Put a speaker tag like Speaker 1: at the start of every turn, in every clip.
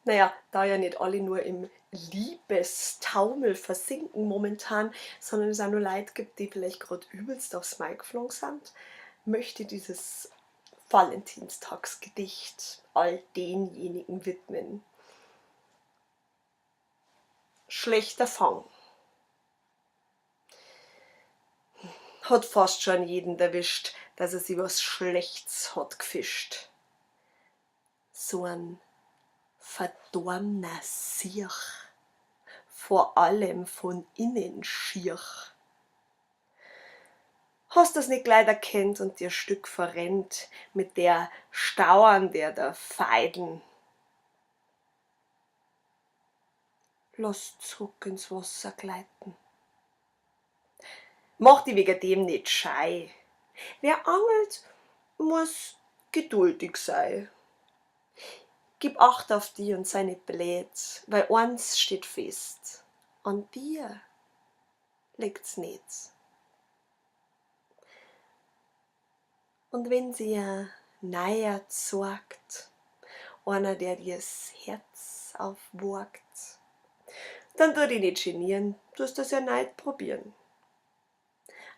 Speaker 1: Naja, da ja nicht alle nur im Liebestaumel versinken momentan, sondern es auch nur Leute gibt, die vielleicht grad übelst aufs Maul geflogen sind, möchte ich dieses Valentinstagsgedicht all denjenigen widmen. Schlechter Fang. Hat fast schon jeden erwischt, dass er sich was Schlechts hat gefischt. So ein verdorbener Siech, vor allem von innen schier. Hast das nicht gleich erkennt und dir Stück verrennt mit der Stauern der da Feiden. Lass zurück ins Wasser gleiten. Mach di wegen dem nicht schei. Wer angelt, muss geduldig sei. Gib Acht auf di und sei nicht blöd, weil eins steht fest: An dir liegt's nicht. Und wenn sich a neuer zeigt, einer, der dir's Herz aufwagt, dann tu di nicht genieren, tust das erneut probieren.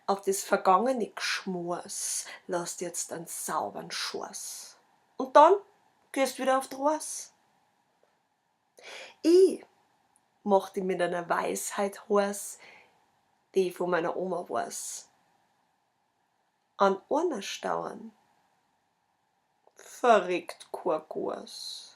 Speaker 1: Auf das vergangene Gschmors lass jetzt einen sauberen Schoß. Und dann gehst wieder auf die Reis. Ich mach di mit einer Weisheit heiß, die ich von meiner Oma weiß. An einer Stauern verreckt kein Goaß.